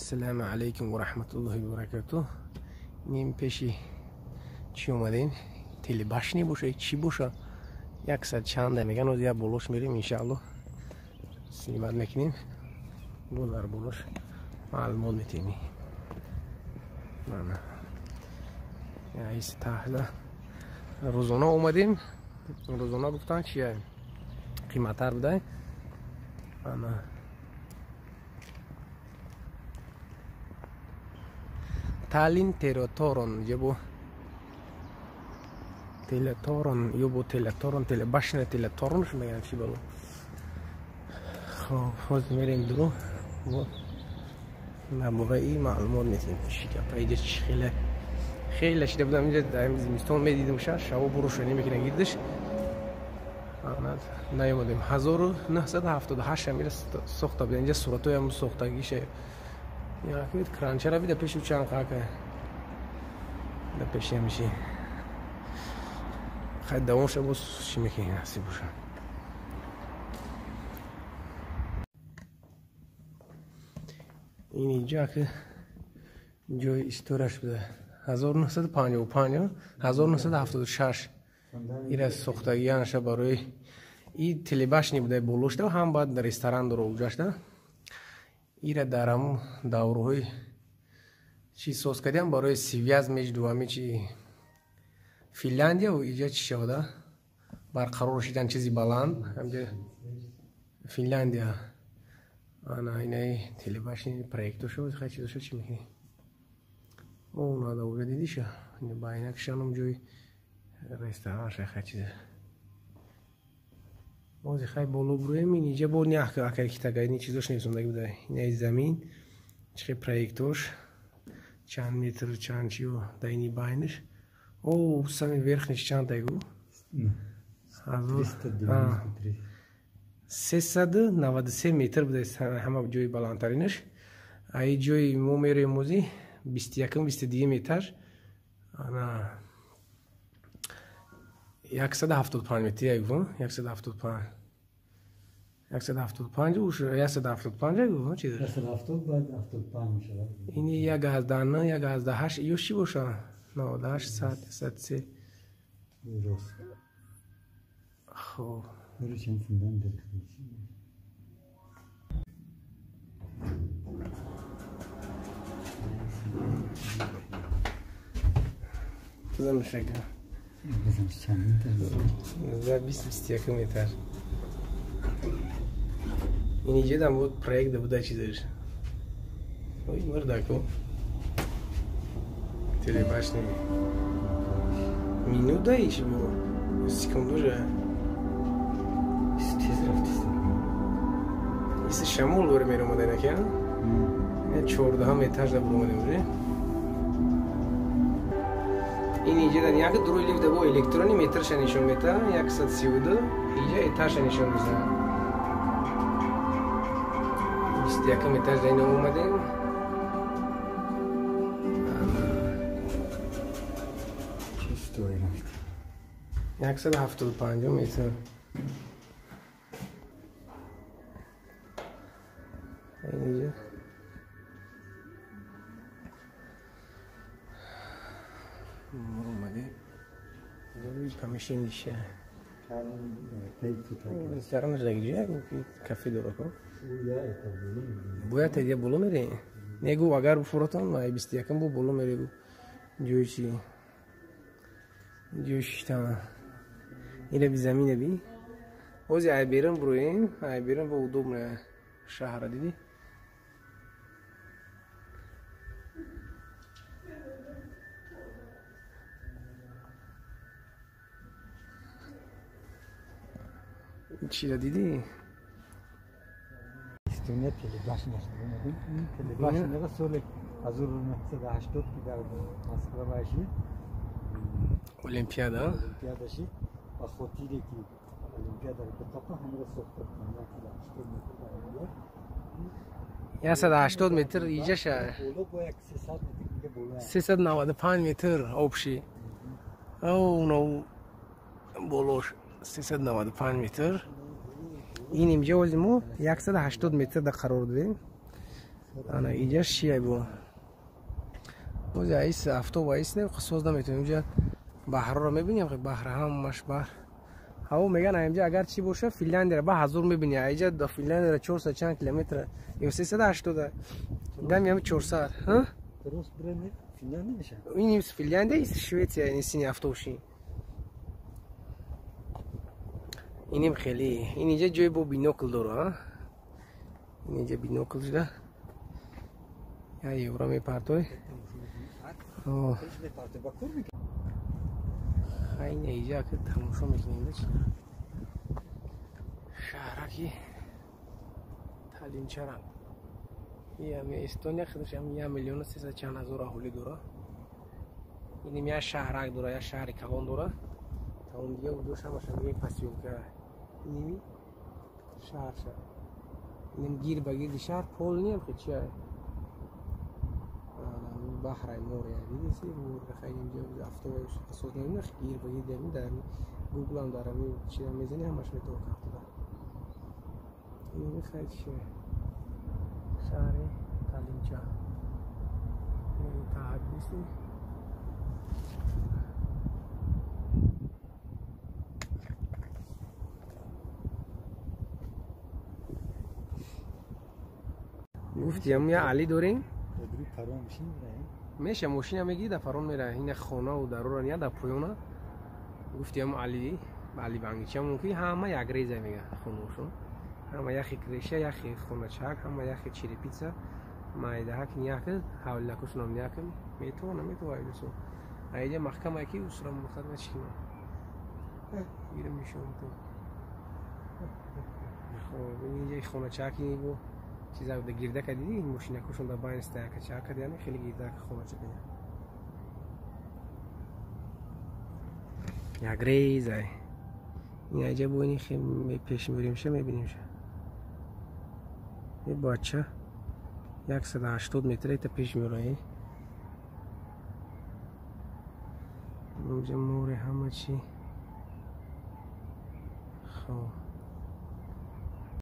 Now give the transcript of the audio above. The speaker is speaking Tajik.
Ассалому алайкум ва раҳматуллоҳи ва баракатуҳ. Ним пеши чӣ омадем? Телебашни боша, чӣ боша? 100 чанда меган, оз я болош мерем иншааллоҳ. Снимат мекунем. Бо дар болош маълумот метем. Мана. Яис таҳла. Рӯзона омадем. Рӯзона гуфтан чия? Қиматтар будай. Ана. Таллин Тераторон, ебо Телеторон, ебо Телеторон, телебашня Телеторон, шо меган чӣ бало. Хоб, ҳозир мерем дуру. Вот. Набораи маълумот метем. Чӣ гапа иҷа чӣ хеле хеле шида будам инҷа дар зимистон медидим ша, шабо бурушонӣ мекунан гирдиш. Ана наёмадем. 1978 амира сохта буд. Инҷа суратҳоям сохтагиша. Якит кранчара бида пеши чанд қака. Да пеши ҳамиши. Хай давом ша боз чӣ мекунем насиб боша. Ин инҷа ки ҷои истораш буда. 1955 1976 ира сохтагианаша барои и телебашни буда болошта ҳам баъд ресторан дора уҷашта. Ира дар ҳамун давраҳои чӣ соз кардиам барои связ между ҳами чи Финляндия иҷа чӣ шавада барқарор шидан чизи баланд ҳамҷа Финляндия. Ана инаи телебашни проектошо хай чизошо чӣ мекунӣ? О, нада уҷа дидиша ба инакшанам ҷои ресторанша хай чиза. Ози хай боло буроем, ин иҷа бо не акари китага, ин чизош невисондаги буда. Инаи замин, чихе проектош, чанд метр, чанд чиё да ини байниш. О, сами верхниш чанд тайгу? 393 метр буда ҳама ҷои баландтаринаш. Аи ҷои мо мероем ози 21-22 метр. Ана 175 метр ягу, 175. 175 уш 175 ягу, чиз? 170 баъд 75 мешавад. Ини 1.9, 1.8 ё чӣ боша? 98, 100, 103. Рост. Хоб. Короче, фундамент. Бизан шага. Бизан чанд метр? За 20-21 метр. Ин иҷа дам буд проект да буда чизаш. Ой, мурдако. Телебашни. Минута иш бу. Секунду же. Тез рафтист. Иси шамол дора меромада инакия? 14 этаж да буромадем уже. Ин иҷа дар як дуруи лифт бо электрони метрша нишон мета, 132, иҷа этажша нишон мезанад. 21 этаж да ино омадем. Чисто рафт. 175 метр. Ин иҷа омадем. Помещение. Ресторан ждагиҷа кафе дорако. Бояд я боло мере. Негу агар фуротон ай 21 бу боло мере гу. Ҷои чи? Ҷои шиштан. Ина би замина би. Ози ай берам буроем, ай берам бо удобно шаҳра диди. Чира дидӣ? Эстония телебашня шуда. Ин телебашняро соли 1980 ки дар Москва башид. Олимпиада? Олимпиада шид. Ба хотире ки олимпиадаро битопа ҳамро сохта буданд. 180 метр дар 180 метр иҷаша. Боло бо як 300 метр дига боло. 395 метр общий. О, но болош 395 метр. Ин имҷа ози мо 180 метр да қарор додем. Ана иҷа шия бо. Боз айс афтоб айс не соз наметавонем. Инҷа баҳрро мебинем, баҳр ҳамаш баҳр. Ҳаво меган инҷа агар чӣ боша Финляндияро ба ҳазор мебини. Инҷа до Финляндияро 400 чанд километр ё 380 дам ям 400, ҳа? Дуруст бренди Финляндия меша. Ин Финляндия, ин Швеция, ин сини автобуши. Иним хеле. Ин инҷа ҷой бо бинокл дора, ҳа? Ин инҷа бинокл шуда. Я евро мепартой. Хайне инҷа ки тамошо мекунем да чи. Шаҳраки Таллинчара. Ами Эстония худаш ам 1 миллион 300 чанд ҳазор аҳолӣ дора. Иним як шаҳрак дора, як шаҳри калон дора. Тамом дига удош ҳамаш ами посёлка. Иними шаҳр ша. Иним гир ба гирди шаҳр полный ам хе чи баҳрай море дидиси море хай инҷо автобус асос намина гир ба гирди ами дар гуглам дар ами чи мезани ҳамаш метавон картуда. Иними хай чи шаҳри Таллинча. Таҳаддиси гуфтиям я Али дорем. Меша мошина мегири дар парон мера. Ина хонаву дарора ния дар поёна. Гуфтиям Али, Али бангича мумкин ҳама як реза мега хонашон. Ҳама яхи креша, яхи хоначак, ҳама яхи черепица. Майдаҳак нияк, ҳавлакушонам нияк. Метавона, метава айдусо. Айҷа маҳкама ки усра мухтар начикина. Гирам нишон то. Хоб, инҷа хоначаки бо чиза да гирдака диди, мошинакушон да байн стаяка чака яъне хеле гирдака хоначака. Як резай. Ин айҷа бо ини пеш мебиримша, мебинимша. Е бача 180 метр та пеш мерои. Инҷа море ҳама чи. Хоб.